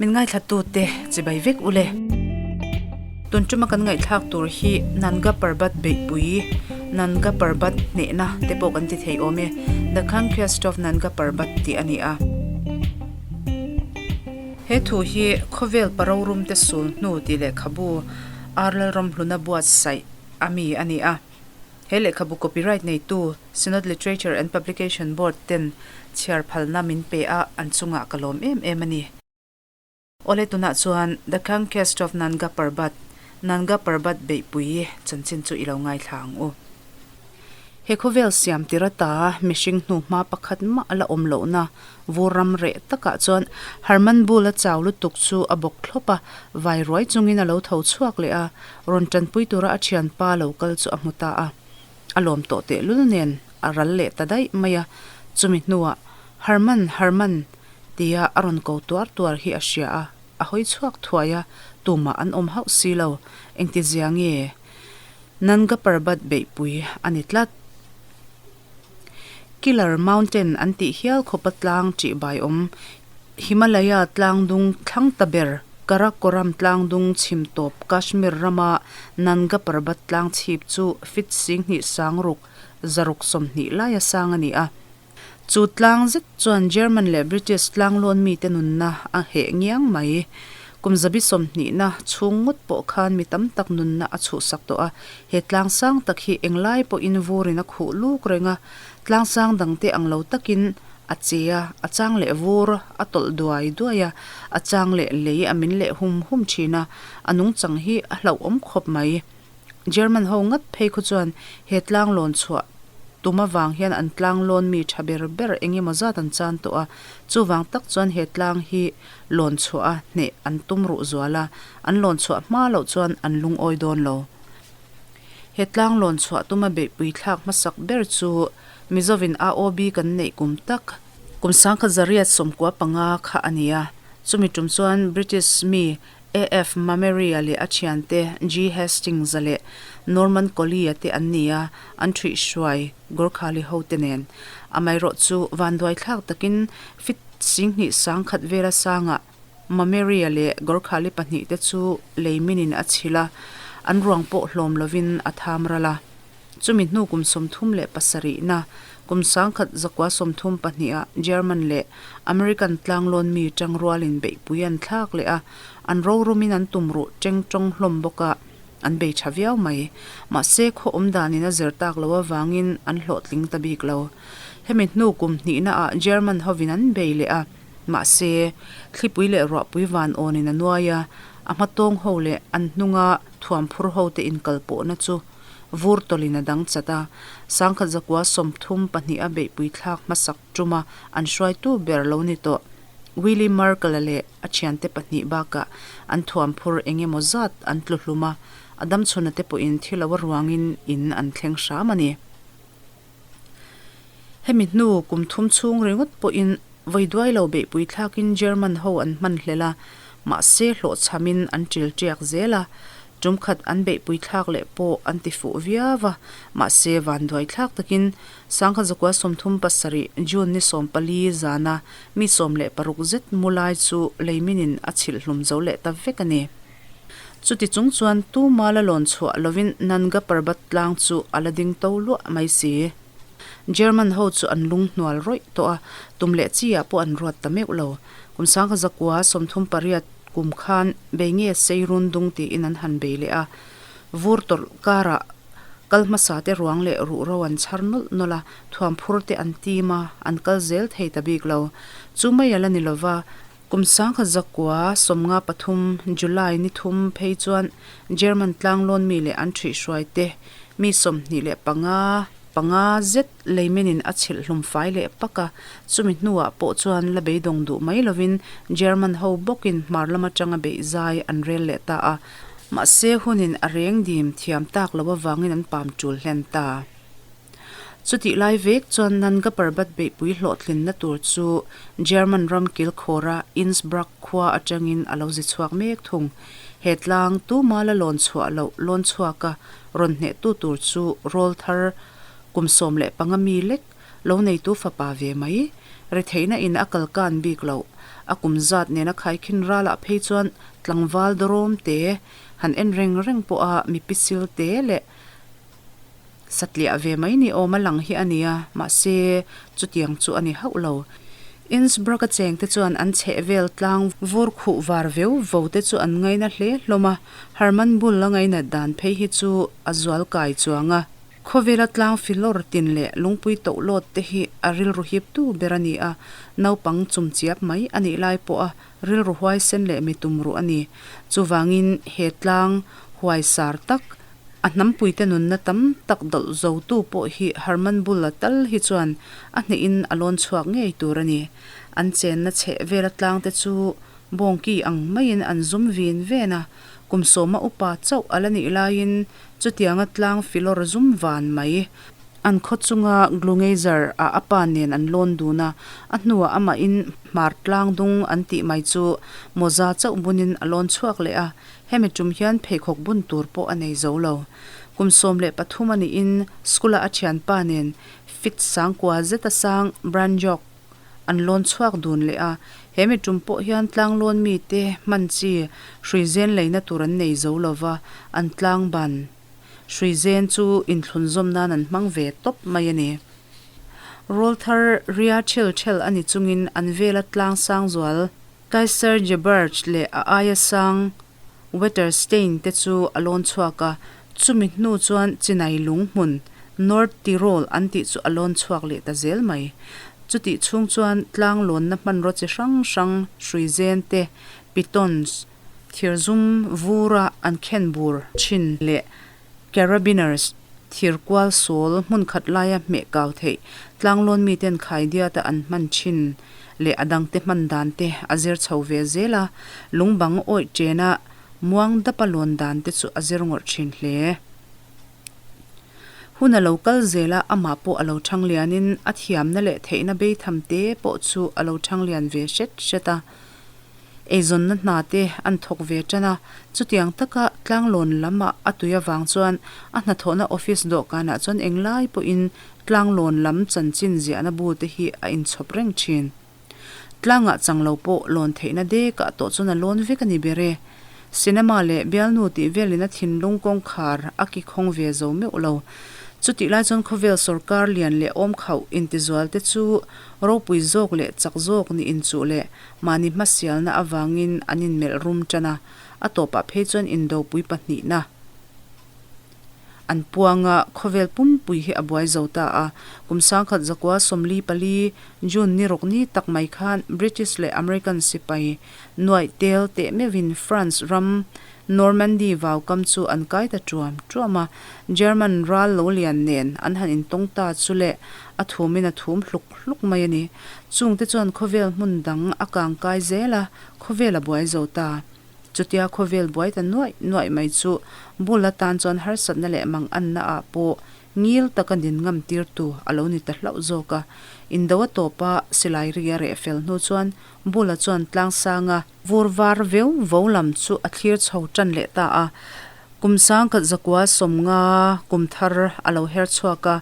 Min ngaithlatute chibai vek u le. Tun tuma kan ngaihthlak tur hi Nanga Parbat beihpui, Nanga Parbat hnehna te pawh kan ti thei awm e, The Conquest of Nanga Parbat tih a ni a. He thu hi khawvel parorum te sul hnu tih lehkhabu Ar Lalramhluna buatsaih a mi a ni a. He lehkhabu copyright neitu Synod Literature and Publication Board ten chhiar phalna min pe a, an chungah ka lawm em em a ni. Awle tunah chuan The Conquest of Nanga Parbat, Nanga Parbat beihpui chanchin chu i lo ngaithla ang u. He khawvel siam tir ata mihring hnuhma pakhat mah a la awm lohna vur ram reh takah chuan Harman Bull-a chau lutuk chu a bawk thlawp a, vai ruai chungin a lo tho chhuak leh a, rawn tanpui tura a thianpa lo kal chu a hmu ta a. A lawm tawh tehlul nen a ral leh ta daih mai a, chumi hnuah, Harman, Harman! tia a rawn ko tuar tuar hi a hria a, a hawi chhuak thuai a, tumah an awm hauh si lo, engtizia nge? Nanga Parbat beihpui a ni tlat. Killer Mountain an tih hial khawpa tlang ṭihbai awm, Himalaya tlangdung thlang ta ber, Karakoram tlangdung chhim tawp Kashmir rama Nanga Parbat tlang chhip chu feet 20 sangruk zaruk 20 laia sang a ni a. Chu tlang zet chuan German leh British tlanglawn mite nunna a heh ngiang mai. Kum zabi sawmhnihna chhung ngawt pawh khan mi tam tak nunna a chhuhsak tawh a, he tlang sang tak hi englai pawhin vurin a khuh luk reng a, tlang sang dangte ang lo takin a che a, a chang leh vur a tawlh duai duai a, a chang leh lei a min leh hum hum thin a, a nungchang hi a hlauhawm khawp mai. German ho ngat phei khu chuan he tlang lawn chhuah tum avang hian an tlang lawn mi tha ber ber eng emaw zat an chan tawh a, chuvang tak chuan he tlang hi lawn chhuah a hneh an tum ruh zual a, an lawn chhuah hma loh chuan an lungawi dawn lo. He tlang lawn chhuah tuma beihpui thlak hmasak ber chu Mizovin AOB kan neih kum tak, kum sangkhat zariat 95 kha a ni a, chumi tum chuan British mi AF Mamery-a leh a thiante G Hastings-a leh Norman Collie-a te an ni a, an ṭhuihhruai Gorkhali hote nen. Amaherawh chu vanduaithlak takin fit 20 sangkhat vela sangah Mamery-a leh Gorkhali pahnihte chu lei minin a chhilh a, an ruang pawh hlawm lovin a tham ral a. Chumi hnu kum 37na, kum 1932ah German leh American tlanglawn mi tangrualin beihpui an thlak leh a, an rorumin an tumruh teng tawng hlawm bawk a, an bei tha viau mai. Mahse, khaw awm danin a zir tak loh avangin an hlawhtling ta bik lo. Hemi hnu kum hnihnaah German hovin an bei leh a, mahse, thlipui leh ruahpui van awnin a nuai a, a hmatawng ho leh an hnunga thuamphur hote inkalpawhna chu Vur tawlhin a dang chat a, 1932 a beihpui thlak hmasak tuma an hruaitu ber lo ni tawh. Willy Merkel-a leh a thiante pahnih bakah an thuamphur eng emaw zat an tlu hlum a, a damchhuna te pawhin thi lo a ruangin in an thleng hram a ni. Hemi hnu kum thum chhung ringawt pawhin vawi duai lo beihpui thlakin German ho an hman hlel a, mahse hlawhchhamin an ṭil ṭiak zel a, ṭum khat an beihpui thlak leh pawh an ti fuh viau a, mahse vanduai thlak takin 1937 June ni 14 zana mi 16 zet mu lai chu leiminin a chhilh hlum zo leh ta vek a ni. Chuti chung chuan tuma la lawn chhuah lovin Nanga Parbat tlang chu a la ding to luah mai si. German ho chu an lung hnual rawih tawh a, tum leh chi ah pawh an ruat ta meuh lo. Kum 1938 kum khan bei nge sei run dung tiin an han bei leh a, vur tawlh karah kal hmasa te ruang leh ruhro an chhar nawlh nawlh a, thuamphur te an tim a, an kal zel thei ta bik lo. Chu mai a la ni lova, Kum 1953 July ni thum phei chuan German tlanglawn mi leh an ṭhuihhruai te mi 25, panga zet leimin in a chhilh hlum fai leh pak a, chumi hnuah pawh chuan la beidawng duh mai lovin German ho bawkin hmar lam atanga beih zai an rel leh ta a, mahse hunin a reng dim thiam tak lo avangin an pam ṭul hlen ta. Chutih lai vek chuan Nanga Parbat beihpui hlawhtlinna tur chu German ram kilkhawra Innsbruck khua atangin a lo zi chhuak mek thung. He tlang tuma la lawn chhuah loh lawn chhuaka rawn hnehtu tur chu rawl thar kum 15 mi lek lo neitu fapa ve mai. Retheihna in a kalkan bik loh. A kum zat nena khaikhin ralah phei chuan tlangval dawrawm te han en reng reng pawh a mi pisil te leh satliah ve mai ni awm a lang hi a ni a, mahse chutiang chu a ni hauh lo. Innsbruck a cheng te chuan an chheh vel tlang vur khuh var veu vo te chu an ngaina hle hlawm a, Hermann Bull a ngainat dan phei hi chu a zual kai chuang a. Khawvela tlang filawr tin leh lungpui tohlawt te hi a rilru hiptu ber a ni a, naupang chumchiap mai a nih lai pawha rilru huaisen leh mi tumruh a ni. Chuvangin he tlang huaisar tak, a hnampuite nunna tam tak dawlh zotu pawh hi Hermann Bull-a tal hi chuan a hnehin a lawn chhuak ngei tur a ni. An chenna chheh vela tlangte chu bawngki ang maiin an zum vin ven a, kum sawma upa chauh a la nih laiin Chutianga tlang filawr zum van mai. An khaw chunga Glungeizer ah a pa nen an lawn dun a, a hnuah amahin hmar tlang dung an tih mai chu mawza chauh bunin a lawn chhuak leh a, hemi tum hian pheikhawk bun tur pawh a nei zo lo. Kum 13 a nihin school-a a thianpa nen fit sangkua zeta sang Branjok An lawn chhuak dun leh a, he mi tum pawh hian tlang lawn mite hman chi hruizen leina tur an nei zo lo va, an tlang ban hruizen chu inthlun zawm nan an hmang ve tawp mai a ni. Rawl thar ria thel thel a ni chungin an vela tlang sang zual Kaiser Geberge leh a aia sang Wetterstein te chu a lawn chhuak a, chumi hnu chuan Chinai lung hmun, North Tyrol an tih chu a lawn chhuak leh ta zel mai. Chutih chhung chuan tlang lawnna hmanraw chi hrang hrang, hruizen te, pitons, thirzum vura an khen bur thin leh Carabiners, thirkual sawl hmun khat laia hmeh kau theih, tlanglawn miten khaidiata an hman thin leh a dangte hman dan te a zir chho ve zel a, lungbang awih chena muang dapa lawn dan te chu a zir ngawrh thin hle. Hun a lo kal zel a, amah pawh a lo thang lianin a thiamna leh theihna beitham te pawh chu a lo thang lian ve hret hret a. Eizawnna hna te an thawk ve tan a, chutiang taka tlanglawn lam ah a tui avang chuan a hnathawhna office dawhkanah chuan englai pawhin tlanglawn lam chanchin ziahna bu te hi a inchhawp reng thin. Tlangah chang lo pawh lawn theihna dekah tawh chuan a lawn vek a ni ber e. Cinema leh bialnu tih velin a thinlung kawngkhar a ki khawng ve zo meuh lo. Chutih lai chuan khawvel sawrkar lian leh awmkhauh intizual te chu ropui zawk leh chak zawk nih inchuh leh Mahni hmasialna avangin an inmelh rum tan a, a tawpah phei chuan indopui pahnihna an puang a, khawvel pumpui hi a buai zo ta a. Kum 1944 June ni rawk ni tak mai khan British leh American sipai nuaih tel teh meuhin France ram Normandy vaukam chu an kai ta tuam tuam a, German ral lo lian nen an han intawng ta chu le a thumin a thum hluk hluk mai a ni. Chungte chuan khawvel hmun dang a kang kai zel a, khawvel a buai zo ta. Chutia khawvel buai ta nuaih nuaih mai chu bul atan chuan harsatna leh manganna ah pawh ngil taka din ngam tirtu a lo ni ta hlauh zawk a. Indo a tawp a, silai ri a reh fel hnu chuan Bula chuan tlangsanga vur var veu vo lam chu a thlir chho tan leh ta a. Kum 1950 kum thar a lo her chhuak a,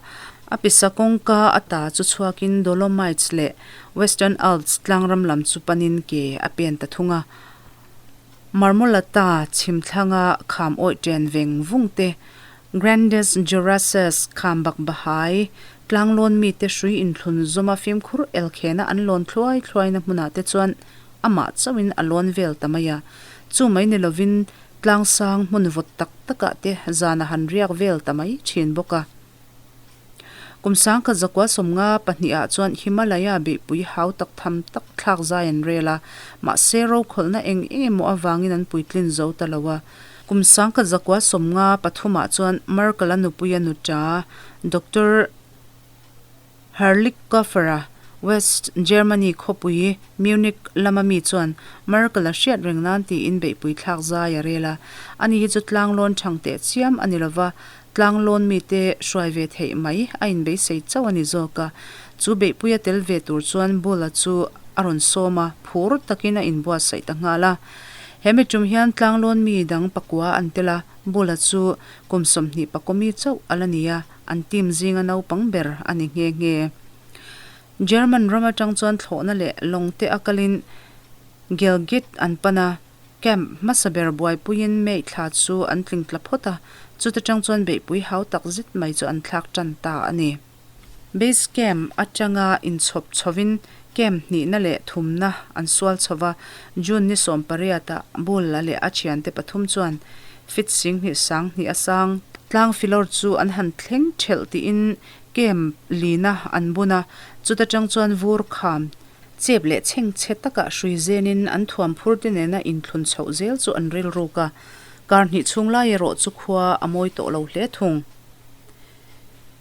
a pisa kawngka a ta chu chhuakin Dolomites leh Western Alps tlangram lam chu panin ke a pen ta thung a. Marmolata chhim thlanga kham awih ṭen veng vung te, Grandes Jorasses kham bak bahai, tlanglawn mite hrui inthlun zawma fimkhur elkhena an lawn thluai thluaina hmunah te chuan amah chauhin a lawn vel ta mai a. Chu mai ni lovin Tlangsang hmun vawt tak takah te zan a han riak vel ta mai thin bawk a. Kum 1952 ah chuan Himalaya beihpui hau tak tham tak thlak zai an rel a, mahse rokhawlhna eng eng emaw avangin an puitlin zo ta lo a. Kum 1953 ah chuan Merkel-a nupuia nuta Doctor Herrlichhofer-a West Germany khawpui Munich lama mi chuan Merkel a hriat reng nan tiin beihpui thlak zai a rel a. Ani hi chu tlanglawn thang teh chiam a ni lova, tlanglawn mite hruai ve theih mai a inbeisei chauh a ni zawk a. Chu beihpui a tel ve tur chuan Bull-a chu a rawn sawm a, phur takin a inbuatsaih ta nghal a. He mi tum hian tlanglawn mi dang pakua an tel a, Bull-a chu kum 20 mi chauh a la ni a. An team zinga naupang ber a ni nghe nghe. German ram atang chuan thlawhna leh lawng te a kalin Gilgit an pan a, camp hmasa ber buaipuiin May thla chu an tling tla phawt a, chuta tang chuan beihpui hau tak zet mai chu an thlak tan ta a ni. Base camp atanga inchhawp chhovin camp hnihna leh thumna an sual chho va, June ni 18 ah Bull-a leh a thiante pathum chuan feet 10,000 sang hnih a sang tlang filawr chu an han thleng thelh tiin camp lina an bun a, chuta tang chuan vur kham chep leh chhengchhe takah hrui zenin an thuam phur te nena inthlun chhoh zel chu an rilruk a, kar hnih chhung lai erawh chu khua a mawi tawh lo hle thung.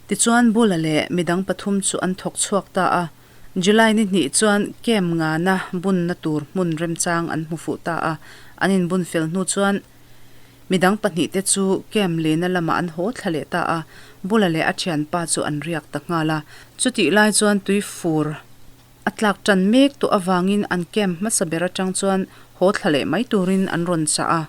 Tichuan Bula leh midang pathum chu an thawk chhuak ta a, July ni hnih chuan camp ngana bunna tur hmun remchang an hmu fuh ta a, an inbun fel hnu chuan midang pahnihte chu camp lena lamah an haw thla leh ta a, Bula leh a thianpa chu an riak ta nghal a. Chutih lai chuan tui fur a tlak tan mek tawh avangin an camp hmasa ber atang chuan haw thla leh mai turin an rawn chah a.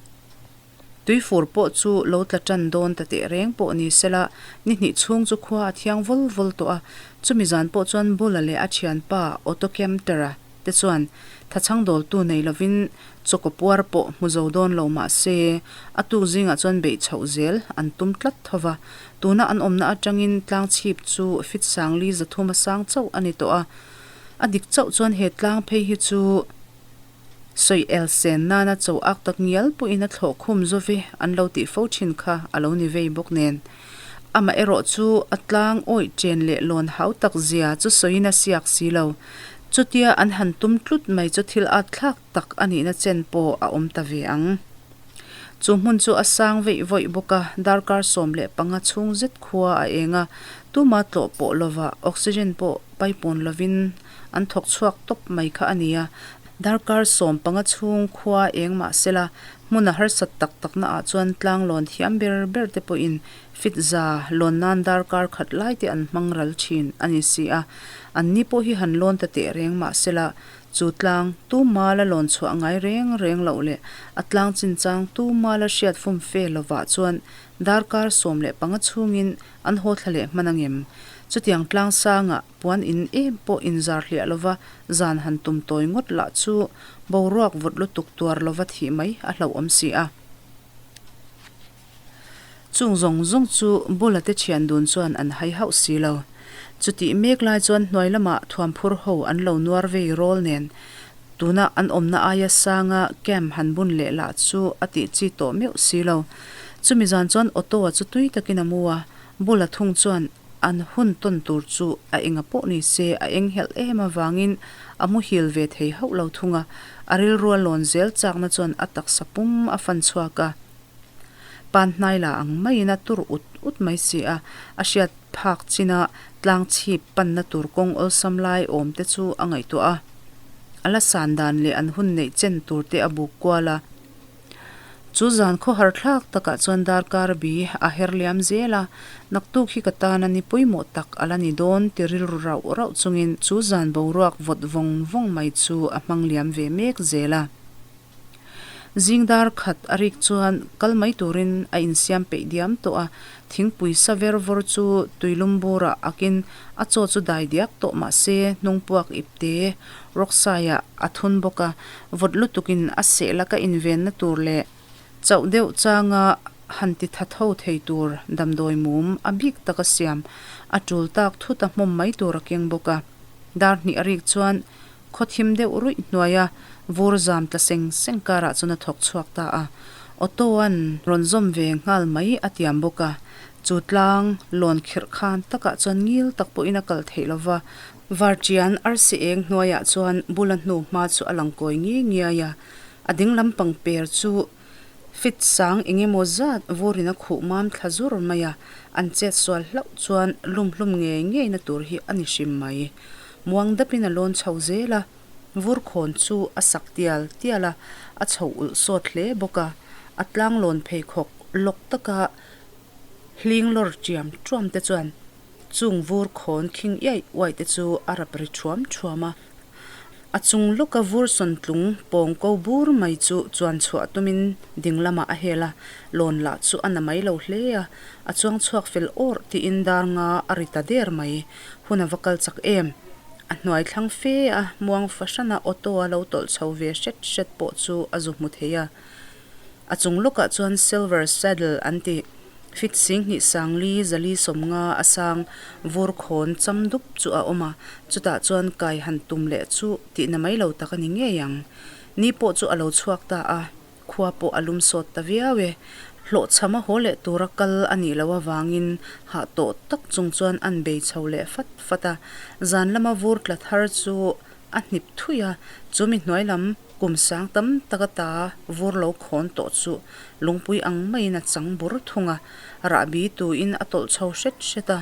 Tuifur pawh chu lo tla tan dawn ta teh reng pawh ni sela, ni hnih chhung chu khua a thiang vul vul tawh a. Chumi zan pawh chuan Bula leh a thianpa Otto Kempter-a te chuan thachhang dawltu nei lovin chawkaw puar pawh hmu zo dawn lo mah se, a tuk zingah chuan beih chhoh zel an tum tlat tho va. Tuna an awmna atangin tlang chhip chu fit sangli 300 a sang chauh a ni tawh a. A dik chauh chuan he tlang phei hi chu Sawi el sen nana cho ak tak ngial pawhin a thlawh khum zove an lo tih fo thin kha a lo ni vei bawk nen. Amah erawh chu a tlang awih chen leh lawn hau tak zia chu sawiin a siak si lo. Chutia an han tum tlut mai chu thil at thlak tak a nihna chen pawh a awm ta ve ang. Chu hmun chu a sang veih vawih bawk a, darkar 15 chhung zet khua a eng a, tuma tlawh pawh lova oxygen pawh paipawn lovin an thawk chhuak tawp mai kha a ni a, darkar 15 chhung khua eng mah sela, hmun a harsat tak takna ah chuan tlang lawn thiam ber ber te pawhin fit za lawn nan darkar khat lai te an hmang ral thin a ni si a, an ni pawh hi han lawn ta teh reng mah sela, chu tlang tu mala lawn chhuah ngai reng reng loh leh a tlang chinchang tu mala hriat fum fe lovah chuan darkar 15 chhungin an haw thla leh hman angem? Chutiang tlang sangah Puan in em pawh inzar hliah lova zan han tum tawi ngawt lah chu boruak vawt lutuk tuar lova thih mai a hlauhawm si a. Chung zawng zawng chu Bula te thian dun chuan an hai hauh si lo. Chutih mek lai chuan hnuai lamah thuamphur ho an lo nuar vei rawl nen tuna an awmna aia sanga camp han bun leh lah chu a tih chi tawh meuh si lo. Chumi zan chuan Otto-a chu tui takin a mu a, Bula thung chuan An hun tawn tur chu a enga pawh ni se a eng helh em avangin a muhil ve thei hauh lo thung a, a rilrua lawn zel chakna chuan a taksa pum a fan chhuak a. Pan hnai la ang maiin a tur ut ut mai si a, a hriat phak china tlang chhip panna tur kawng awlsam lai awm te chu a ngaihtuah a. A la san dan leh an hun neih chen tur te a buk kual a. Chu zan khawhar thlak takah chuan darkar bi a her liam zel a, naktuk hi ka tana ni pawimawh tak a la ni dawn ti rilru rauh rauh chungin chu zan boruak vawt vawng vawng mai chu a hmang liam ve mek zel a. Zing dar khat a rik chuan kal mai turin a insiam peih diam tawh a, thingpui sa ver vawr chu tuilum burah akin a chaw chu dai diak tawh mah se hnungpuak ipte rawksaiah a thun bawk a, vawt lutukin a seh laka invenna tur leh chauh deuh changa han ti tha tho thei tur damdawi mum a bik taka siam a tul tak thut a hmawm mai tur a keng bawk a. Dar hnih a rik chuan khaw thim deuh ruih hnuaia vur zam tla seng seng karah chuan a thawk chhuak ta a. Otto-a'n rawn zawm ve nghal mai a tiam bawk a. Chu tlang lawn khirh khan takah chuan ngil tak pawhin a kal theih lova, Varṭian arsi eng hnuaiah chuan bula hnu hma chu a lang kawi ngi ngiai a, a ding lampang per chu fit sang eng emaw zat vurin a khuh mam thla zur mai a, an chet sual hlauh chuan lum hlum ngei ngei na tur hi a ni hrim mai. Muang dapin a lawn chho zel a, vur khawn chu a sak tial tial a, a chho ulh sawt hle bawk a, a tlang lawn pheikhawk lawk taka hling lawr ṭiam ṭuam te chuan Chung vur khawn khing iai uai te chu a rap ri thuam thuam a. A chung lawka vur sawn tlung pawng ko bur mai chu chuan chhuah tumin ding lamah a hel a, lawn lah chu a na mai lo hle a, a chuang chhuak fel awrh tiin dar nga a ri ta der mai. Hun a va kal chak em? A hnuai thlang fe a, muang fahrana auto a lo tawlh chho ve hret hret pawh chu a zu hmu thei a. A chung lawkah chuan Silver Saddle an tih fit singhnih sangli zali sawmnga a sang vur khawn cham dup chu a awm a, chutah chuan kai han tum leh chu tihna mai lo tak a ni ngei ang. Ni pawh chu a lo chhuak ta a, khua pawh a lum sawt ta viau e. Hlawhchham a haw leh tura kal a nih loh avangin hah tawh tak chung chuan an bei chho leh fat fat a, zan lama vur tla thar chu a hnip thui a, chu mi hnuai lam kum sang tam tak ata vur lo khawn tawh chu lungpui ang maiin a chang bur thung a, rahbi tuin a tawlh chho hret hret a,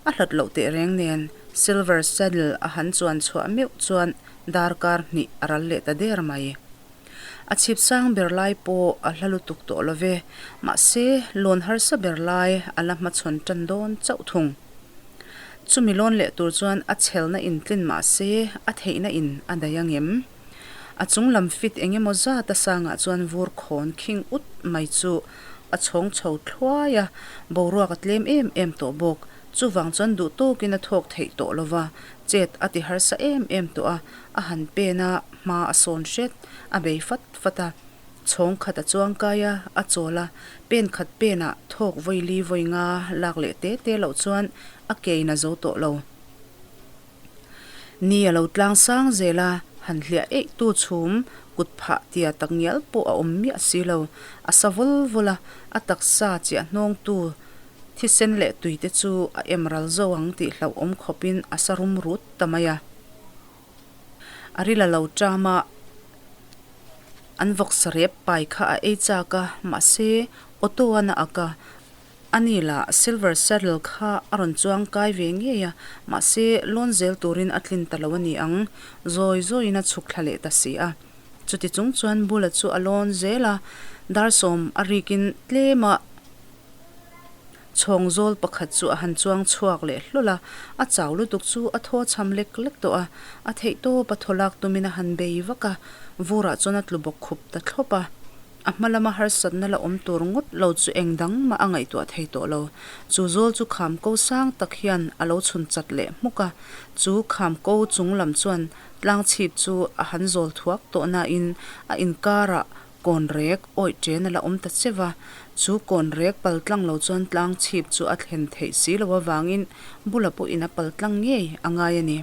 a hlat loh teh reng nen Silver Saddle a han chuan chhuah meuh chuan darkar hnih a ral leh ta der mai. A chhip sang ber lai pawh a hla lutuk tawh lo ve, mahse lawn harsa ber lai a la hmachhawn tan dawn chauh thung. Chumi lawn leh tur chuan a chhelna in tlin mah se a theihna in a daih ang em? A chung lam fit eng emaw zat a sangah chuan vur khawn khing ut mai chu a chhawng chho thluai a, boruak a tlem em em tawh bawk. Chuvang chuan duh tawkin a thawk theih tawh lo va, chet a ti harsa em em tawh a, a han pen a, hma a sawn hret, a bei fat fat a. Chhawng khat a chuang kai a, a chawl a, pen khat penah thawk vawi li vawi nga lak leh te te loh chuan a kein a zo tawh lo. Ni a lo tlang sang zel a, han hliah eih tu chhum kut phah tia tak ngial pawh a awm miah si lo. A sa vawl vawl a, a taksa chiah hnawng tu thisen leh tui te chu a em ral zo ang tih hlauhawm khawpin a sa rum rut ta mai a. A ril a lo ṭam a, an vawksa rep pai kha a ei chak a, mahse auto a na ak a, ani lah Silver Saddle kha a rawn chuang kai ve ngei a, mahse lawn zel turin a tlin ta lo a ni ang, zawi zawiin a chhuk thla leh ta si a. Chuti chung chuan Bula chu a lawn zel a, dar sawm a rikin tlem a. Chhawng zawl pakhat chu a han chuang chhuak leh hlawl a, a chau lutuk chu a thaw chham lek lek tawh a, a theih tawp a thaw lak tumin a han bei vak a, vurah chuan a tlu bawk khup ta thlawp a. A hma lama harsatna la awm tur ngawt lo chu eng dang mah a ngaihtuah thei tawh lo. Chu zawl chu kham ko sang tak hian a lo chhun chat leh hmuk a, chu kham ko chung lam chuan tlang chhip chu a han zawl thuak tawh nain a inkarah Kawn rek awih chen a la awm ta che va, chu kawn rek pal tlang lo chuan tlang chhip chu a thlen theih si lo avangin bula pawhin a pal tlang ngei a ngai a ni.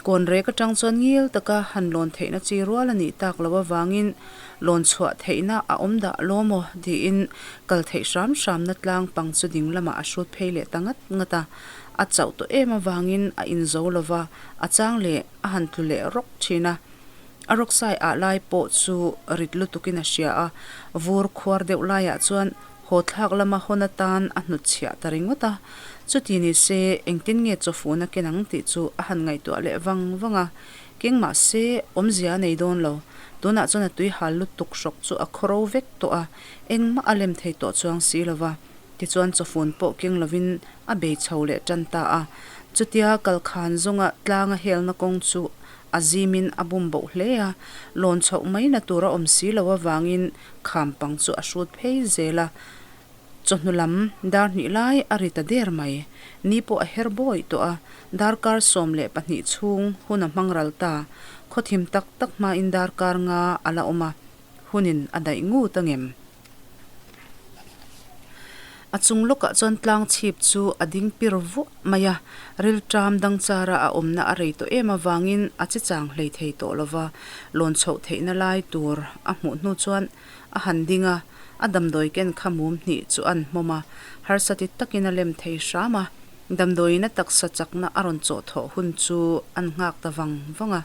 Kawn rek atang chuan ngil taka han lawn theihna chi rual a nih tak lo avangin lawn chhuah theihna a awm dah lo maw tiin kal theih hram hramna tlang pang chu ding lamah a hrut phei leh ta ngat ngat a. A chauh tawh em avangin a inzo lo va, a chang leh a han tlu leh rawk thin a. A rawksai ah lai pawh chu rit lutukin a hria a, vur khuar deuh laiah chuan haw thlak lama hawn atan a hnutchhiah ta ringawt a. Chuti ni se engtin nge chawfun a ken ang tih chu a han ngaihtuah leh vang vang a. Keng mah se awmzia a nei dawn lo. Tunah chuan a tui hal lutuk hrawk chu a khawro vek tawh a, engmah a lem thei tawh chuang si lo va. Tichuan chawfun pawh keng lovin a bei chho leh tan ta a. Chutia kalkhan zawnga tlanga helna kawng chu A zimin a bum boh hle a, lawn chhoh mai na tur a awm si lo avangin kham pang chu a hrut phei zel a. Chawhnu lam dar hnih lai a ri ta der mai. Ni pawh a her bawi tawh a, darkar 12 chhung hun a hmang ral ta. Khawthim tak tak hmain darkar nga a la awm a, hunin a daih ngut a ngem. A chung lawkah chuan tlang chhip chu a ding pir vuah mai a, rilṭam dang chara a awmna a rei tawh em avangin a che chang hlei thei tawh lo va, lawn chhoh theihna lai tur a hmuh hnu chuan a han ding a, a damdawi ken kha mum hnih chu an hmawm a, harsa ti takin a lem thei hram a, damdawiin a taksa chakna a rawn chawh thawh hun chu an nghak ta vang vang a.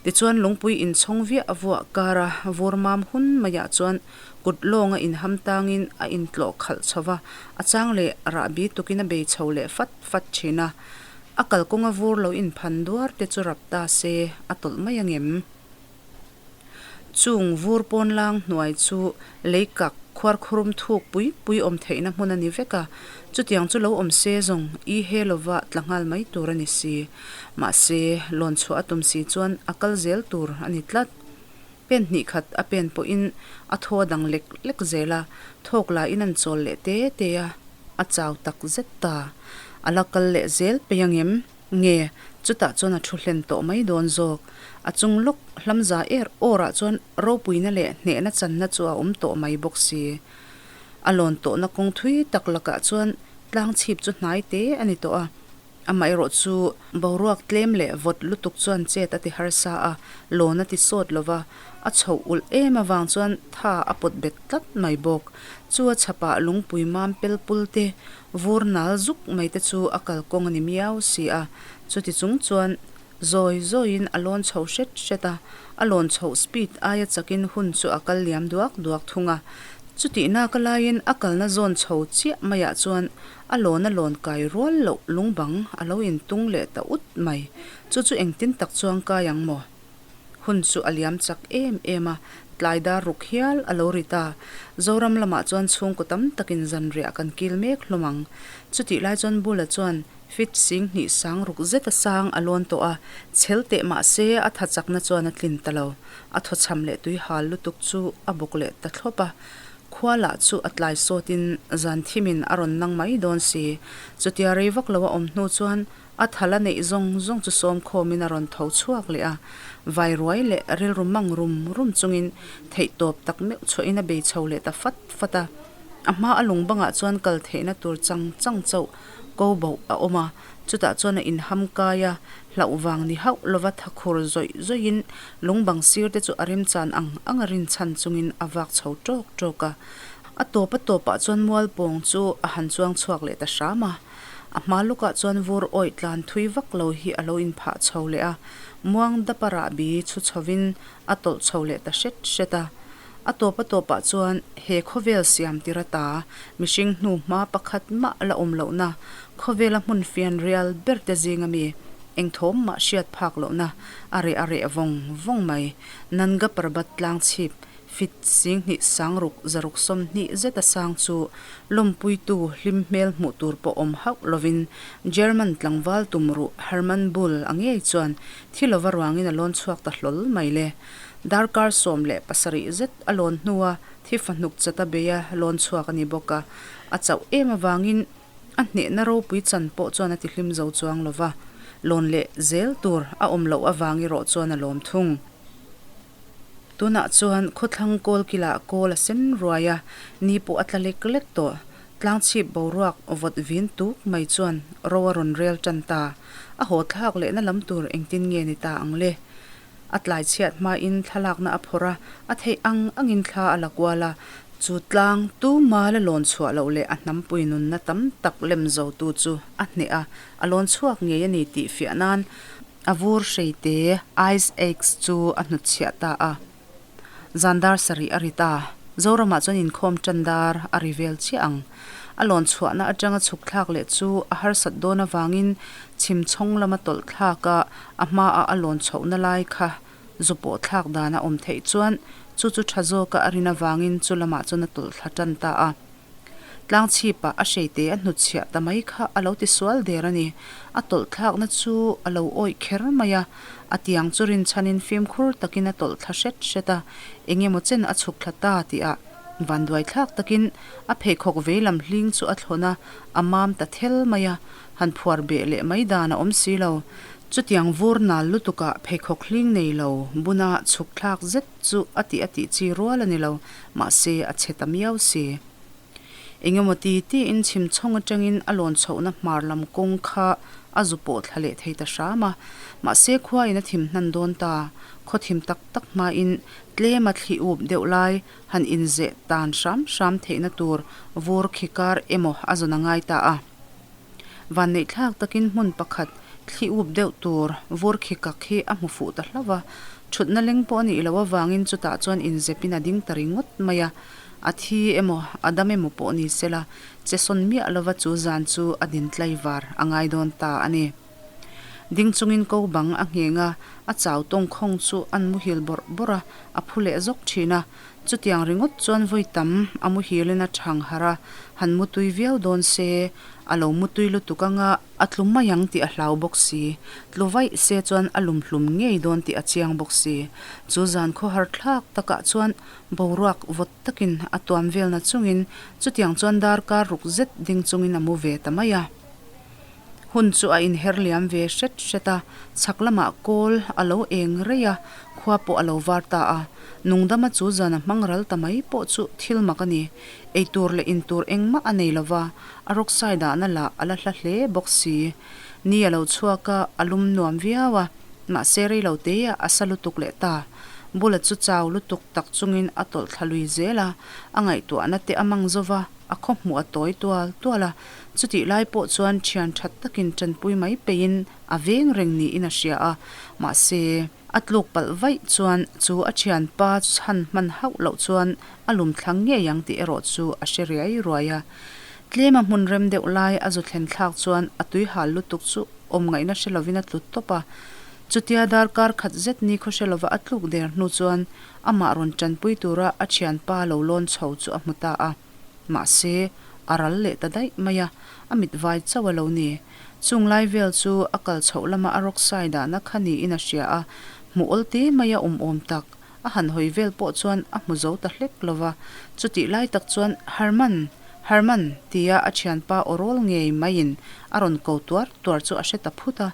Tichuan lungpui inchhawng viah vuah kara vur mam hun maiah chuan kut lawnga inham tangin a intlawh khalh chho va, a chang leh rahbi tukin a bei chho leh fat fat thin a. A kalkawnga vur lo inphan duar te chu rap ta se a tawlh mai angem? Chung vur pawn lang hnuai chu lei kak khuarkhurum thuk pui pui awm theihna hmun a ni vek a, chutiang chu lo awm se zawng i he lova tla nghal mai tur a ni si. Mahse, lawn chhuah a tum si chuan a kal zel tur a ni tlat. Pen hnih khat a pen pawhin a thaw a dang lek lek zel a, thawk lahin an chawl leh te te a, a chau tak zet ta. A la kal leh zel peih angem? Nge, chutah chuan a thu hlen tawh mai dawn zawk. A chung lawk hlamza er awrah chuan ropuina leh hnehna channa chu a awm tawh mai bawk si. A lawn tawhna kawng thui tak lakah chuan tlang chhip chu hnai te a ni tawh a. Amaherawh chu boruak tlem leh vawt lutuk chuan chet a ti harsa a, lawn a ti sawt lo va, a chhoh ulh em avang chuan tha a pawt bet tlat mai bawk. Chu a chhapah lungpui mam pel pul te, vur nal zuk mai te chu a kalkawng a ni miau si a. Chuti chung chuan zawi zawiin a lawn chho hret hret a, a lawn chhoh speed aia chakin hun chu a kal liam duak duak thung a. Chutihna ka laiin a kalna zawn chho chiah maiah chuan A lawn a lawn kai rual loh lungbang a lo intung leh ta ut mai. Chu chu engtin tak chuang kai ang maw? Hun chu a liam chak em em a, tlai dar ruk hial a lo ri ta. Zoram lamah chuan chhungkaw tam takin zanriah kan kil mek hlawm ang. Chutih lai chuan Bula chuan fit sing hnih sang ruk zet a sang a lawn tawh a, chhel teh mah se a tha chakna chuan a tlin ta lo. A thawchham leh tui hal lutuk chu a bawk leh ta thlawp a. Khua lah chu a tlai sawtin zan thimin a rawn nang mai dawn si. Chutia rei vak lo a awm hnu chuan a thal a neih zawng zawng chu sawm khawmin a rawn tho chhuak leh a. Vai ruai leh rilru mang rum rum chungin theihtawp tak meuh chhuahin a bei chho leh ta fat fat a. A hma a lung bangah chuan kal theihna tur chang chang chauh ko boh a awm a. Chutah chuan a inham kai a, hlauh vang ni hauh lova thakhur zawih zawihin lungbang sir te chu a remchan ang ang a rinchhan chungin a vak chho tawk tawk a. A tawp a tawpah chuan mualpawng chu a han chuang chhuak leh ta hram a. A hma lukah chuan vur awih tlan thui vak lo hi a lo inphah chho leh a, muang dapa rahbi chhu chhovin a tawlh chho leh ta hret hret a. A tawp a tawpah chuan he khawvel siam tir ata mihring hnu hma pakhat mah la awm lohna khawvela hmun fian rial ber te zinga mi engthawm mah hriat phak lohna a reh a reh vawng vawng mai. Nanga Parbat tlang chhip fit singhnih sangruk zaruk sawmhnih zeta sang chu lawmpuitu hlim hmel hmuh tur pawh awm hauh lovin German tlangval tumruh Hermann Buhl a ngei chuan thi lova ruangin a lawn chhuak ta hlawl mai le. Darkar 17 zet a lawn hnua thi fahnuk chata beia lawn chhuak a ni bawk a, a chauh em avangin a hnehna ropui chan pawh chuan a ti hlim zo chuang lo va, lawn leh zel tur a awm loh avang erawh chuan a lawm thung. Tunah chuan khawthlang kawl kilah kawl a sen ruai a, ni pawh a tla lek lek tawh. Tlangchhip boruak vawt vin tuk mai chuan ro a rawn rel tan ta. A haw thlak lehna lam tur engtin nge ni ta ang le? A tlai chhiat hmain thlalakna a phawrh a, a theih ang angin thla a la kual a. Chu tlang tuma la lawn chhuah loh leh a hnampui nunna tam tak lem zotu chu a hneh a, a lawn chhuak ngei a ni tih fiah nan a vur hreite, ice axe, chu a hnutchhiah ta a. Zan dar sarih a ri ta. Zoramah chuan inkhawm tan dar a ri vel chiah ang. A lawn chhuahna atanga chhuk thlak leh chu a harsat dawn avangin chhim chhawng lama tawlh thlak a, a hmaah a lawn chhohna lai kha zu pawh thlak dan a awm theih chuan chu chu tha zawka a rin avangin chu lamah chuan a tawlh thla tan ta a. Tlang chhipah a hreite a hnutchhiah ta mai kha a lo ti sual der a ni. A tawlh thlakna chu a lo awih kher mai a, a tiang chu rinchhanin fimkhur takin a tawlh thla hret hret a, eng emaw chen a chhuk thla ta tihah vanduai thlak takin a pheikhawk vei lam hling chu a thlawn a, a mam ta thel mai a, han phuar beh leh mai dan a awm si lo. Chutiang vur nal lutukah pheikhawk hling nei lo buna chhuk thlak zet chu a tih a tih chi rual a ni lo, mahse a chhe ta miau si. Engemaw ti tiin chhim chhawng atangin a lawn chhohna hmar lam kawng kha a zu pawh thla leh thei ta hram a, mahse khua in a thim hnan dawn ta, khaw thim tak tak hmain tlem a thli up deuh lai han inzeh tan hram hram theihna tur vur khi kar emaw a zawn a ngai ta a. Vanneih thlak takin hmun pakhat thli up deuh tur vur khi kak hi a hmu fuh ta hlauh a, thutna leng pawh a nih loh avangin chutah chuan inzepin a ding ta ringawt mai a, a thi emaw a dam emaw pawh ni sela che sawn miah lova chu zan chu a din tlaivar a ngai dawn ta a ni. Ding chungin ko bang a ngheng a, a chau tawngkhawng chu an muhil bawrh bawrh a, a phu leh zawk thin a, Chutiang ringawt chuan vawi tam a muhilin a thang harh a, han mutui viau dawn se, a lo mutui lutuk anga a tlu mai ang tih a hlau bawk si. Tlu vaih se chuan a lum hlum ngei dawn tih a chiang bawk si. Chu zan khawhar thlak takah chuan boruak vawt takin a tuam velna chungin chutiang chuan darkar ruk zet ding chungin a mu ve ta mai a. Hun chu a inher liam ve hret hret a, chhak lamah kawl a lo eng rei a, khua pawh a lo var ta a. Nungdama chu zan a hmang ral ta mai pawh chu thil mak a ni. Eitur leh intur engmah a nei lova, a rawksai dahna lah a la hla hle bawk si. Ni a lo chhuak a, a lum nuam viau a, mahse rei lo teah a sa lutuk leh ta. Bula chu chau lutuk tak chungin a tawlh thla lui zel a, a ngaihtuahna te a mang zo va, a khaw hmuh a tawi tual tual a. Chutih lai pawh chuan thian that takin tanpui mai peihin a veng reng niin a hria a, mahse, a tluk palh vaih chuan chu a thianpa chhan hman hauh loh chuan a lum thlang ngei ang tih erawh chu a hre riai ruai a. Tlema hmun rem deuh lai a zu thlen thlak chuan a tui hal lutuk chu awm ngaihna hre lovin a tlu tawp a. Chutia darkar khat zet ni khaw hre lova a tluk der hnu chuan amah rawn tanpui tura a thianpa lo lawn chho chu a hmu ta a. Mahse, a ral leh ta daih mai a, a mit vai chauh a lo ni. Chung lai vel chu a kal chhoh lama a rawksai dahna kha niin a hria a, hmuh awl te mai a awm awm tak. A han hawi vel pawh chuan a hmu zo ta hlek lo va. Chutih lai tak chuan, Herman! Herman! tia a thianpa aw rawl ngei maiin a rawn ko tuar tuar chu a hre ta phut a.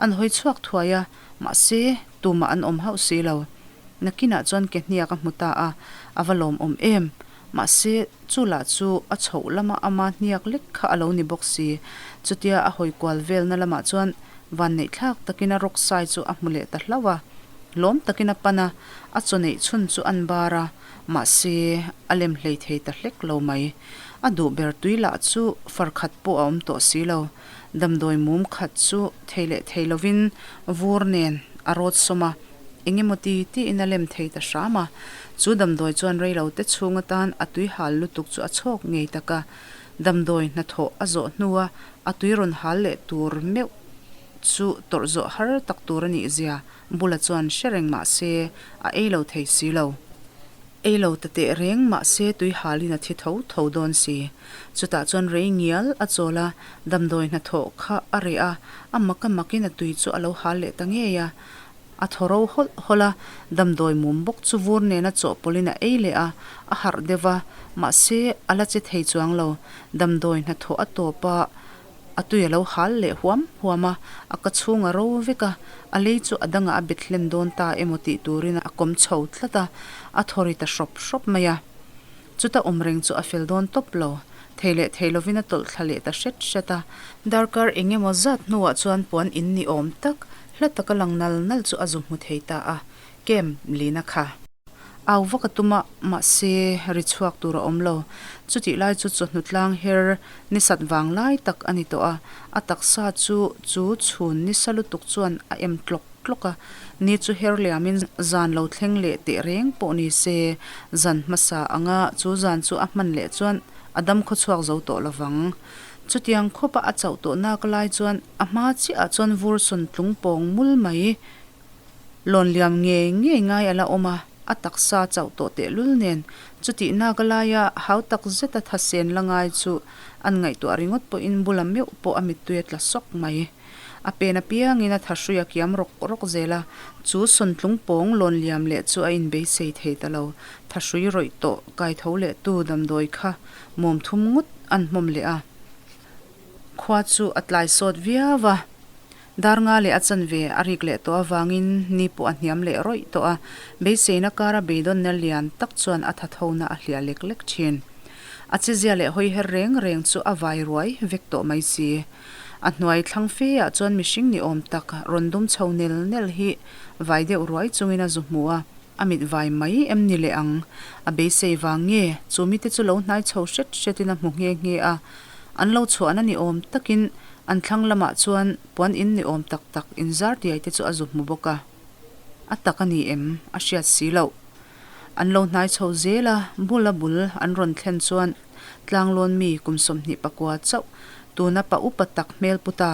An hawi chhuak thuai a, mahse, tumah an awm hauh si lo. Nakinah chuan ke hniak a hmu ta a, a va lawmawm em! Mahse, chu lah chu a chhoh lama ama hniak lek kha a lo ni bawk si. Chutia a hawi kual velna lamah chuan vanneihthlak takin a rawk sai chu a hmu leh ta hlauh a. Lawm takin a pan a, a chaw neih chhun chu an bar a, mahse, a lem hlei thei ta hlek lo mai. A duh ber tui lah chu far khat pawh a awm tawh si lo. Damdawi mum khat chu thei leh thei lovin vur nen a rawt sawm a. Eng emaw ti tiin a lem thei ta hram a, chu damdawi chuan reilo te chhung atan a tui hal lutuk chu a chhawk ngei tak a. Damdawi hnathawh a zawh hnua a tui rawn hal leh tur meuh chu tawrh zawh har tak tur a nih zia bula chuan hre reng mah se a ei lo thei si lo. Ei lo ta teh reng mah se tui halin a thi tho tho dawn si. Chutah chuan rei ngial a chawl a, damdawi hnathawh kha a reh a, a mak a makin a tui chu a lo hal leh ta ngei a. A thaw ro hawlh hawlh a, damdawi mum bawk chu vur nena chawhpawlhin a ei leh a, a harh deuh va, mahse a la che thei chuang lo. Damdawi hnathawh a tawp a, a tui a lo hal leh huam huam a, a ka chhung a ro vek a, a lei chu a dangah a bet hlen dawn ta emaw tih turin a kawm chho tlat a, a thaw ri ta hrawp hrawp mai a. Chuta awm reng chu a fel dawn tawp lo. Thei leh thei lovin a tawlh thla leh ta hret hret a. Darkar eng emaw zat hnuah chuan puan in ni awm tak, hla taka lang nal nal chu a zu hmu thei ta a, Camp Lina kha. Au vak a tum a, mahse ri chhuak tur a awm lo. Chutih lai chu chawhnu tlang her ni sat vang lai tak a ni tawh a, a taksa chu chu chhun ni sa lutuk chuan a em tlawk tlawk a, ni chu her liamin zan lo thleng leh teh reng pawh ni se, zan hmasa anga chu zan chu a hman leh chuan a dam khaw chhuak zo tawh lovang. Chutiang khawpa a chauh tawh nak lai chuan a hma chiahah chuan vur sawn tlung pawng mul mai. Lawn liam ngei ngei ngai a la awm a, a taksa chauh tawh tehlul nen chutih nak laia hau tak zeta thasen la ngai chu an ngaihtuah ringawt pawhin bula meuh pawh a mittui a tla sawk mai. A pen apiangin a thahrui a kiam rawk rawk zel a, chu sawntlung pawng lawn liam leh chu a inbeisei thei ta lo. Thahrui rawih tawh kaitho leh tu damdawi kha mawm thum ngawt an hmawm leh a. Khua chu a tlai sawt viau a, dar nga leh a chanve a rik leh tawh avangin ni pawh a hniam leh rawih tawh a, beiseina kara beidawnna lian tak chuan a thathona a hliah lek lek thin. A chezia leh hawiher reng reng chu a vai ruai vek tawh mai si. A hnuai thlang fe ah chuan mihring ni awm tak rawn dum chho nel nel hi vai deuh ruai chungin a zu hmu a, a mit vai mai em ni leh ang? A beisei vang nge chu mite chu lo hnai chho hret hretin a hmu nghe nghe a, an lo chhuahna ni awm takin an thlang lamah chuan puan in ni awm tak tak inzar diai te chu a zu hmu bawk a. A tak a ni em? A hriat si loh. An lo hnai chho zel a, bul a bul an rawn thlen chuan Tlanglawn mi kum 24 chauh tuna pa upa tak hmel pu ta,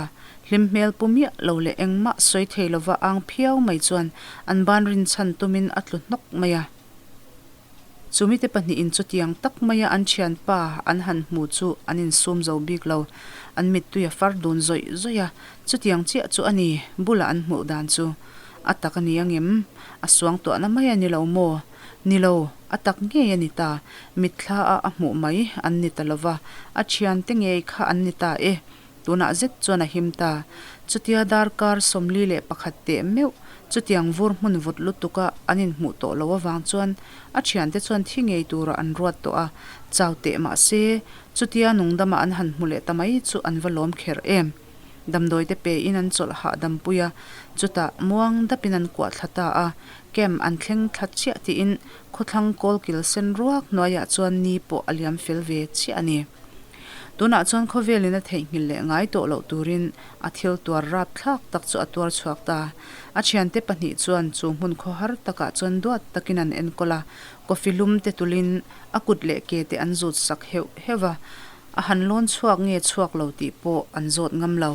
hlim hmel pu miah lo leh engmah sawi thei lova ang phiau mai chuan an ban rinchhan tumin a tlu hnawk mai a. Chumite pahnihin chutiang tak maia an thianpa an han hmu chu an insum zo bik lo. An mittui a far dun zawih zawih a, chutiang chiah chu a ni bula an hmuh dan chu. A tak a ni angem? A suangtuahna mai a ni lo maw? Ni lo, a tak ngei a ni ta. Mitthla a a hmuh mai an ni ta lova, a thiante ngei kha an ni ta e. Tunah zet chuan a him ta. Chutia darkar 41 teh meuh chutiang vur hmun vawt lutuka an inhmuh tawh loh avang chuan a thiante chuan thi ngei tura an ruat tawh a, chau teh mah se chutia nungdama an han hmu leh ta mai chu an va lawm kher em. Damdawi te pe in an chawlh hahdam pui a, chutah muang dapin an kuah thla ta a, camp an thleng thla chiah tiin khawthlang kawlkil sen ruak hnuaiah chuan ni pawh a liam fel ve chiah a ni. Tunah chuan khawvelin a theihnghilh leh ngai tawh loh turin a thil tuar rap thlak tak chu a tuar chhuak ta. A thiante pahnih chuan chu hmun khawhar takah chuan duat takin an enkawl a, coffee lum te tulin a kut leh ke te an zut sak heuh heuh a, A han lawn chhuak nge chhuak lo tih pawh an zawt ngam lo.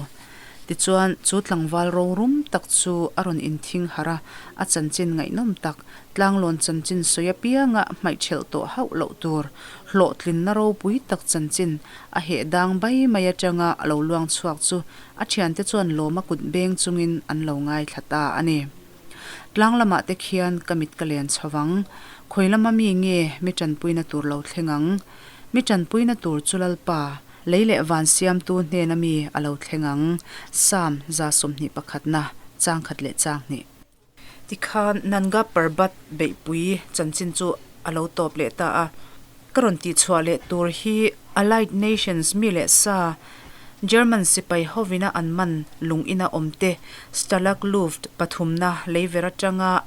Tichuan, chu tlangval rorum tak chu a rawn inthing harh a, a chanchin ngaihnawm tak, tlanglawn chanchin sawi apianga hmaihthelh tawh hauh loh tur, hlawhtlinna ropui tak chanchin a heh dang bai mai atanga a lo luang chhuak chu a thiante chuan lawma kut beng chungin an lo ngaithla ta a ni. Tlang lamah te khian ka mit ka len chho vang. Khawi lama mi nge mi tanpuina tur lo thleng ang? Mi tanpuina tur chu Lalpa, lei leh van siamtu hnena mi a lo thleng ang. Psalm 21 na, chang khat leh chang hnih. Tikhan Nanga Parbat beihpui chanchin chu a lo tawp leh ta a. Ka rawn tihchhuah leh tur hi Allied Nations mi leh sa, German sipai hovina an man lung ina awmte Stalag Luft pathumna leiver atanga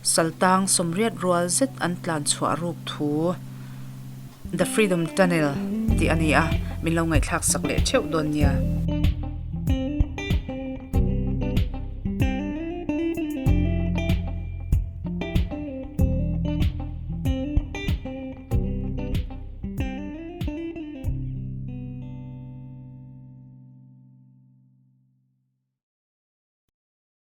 Saltang 80 rual zet an tlan chhuah ruk thu The Freedom Tunnel tih a ni a, min lo ngaihthlak sak leh theuh dawn nia.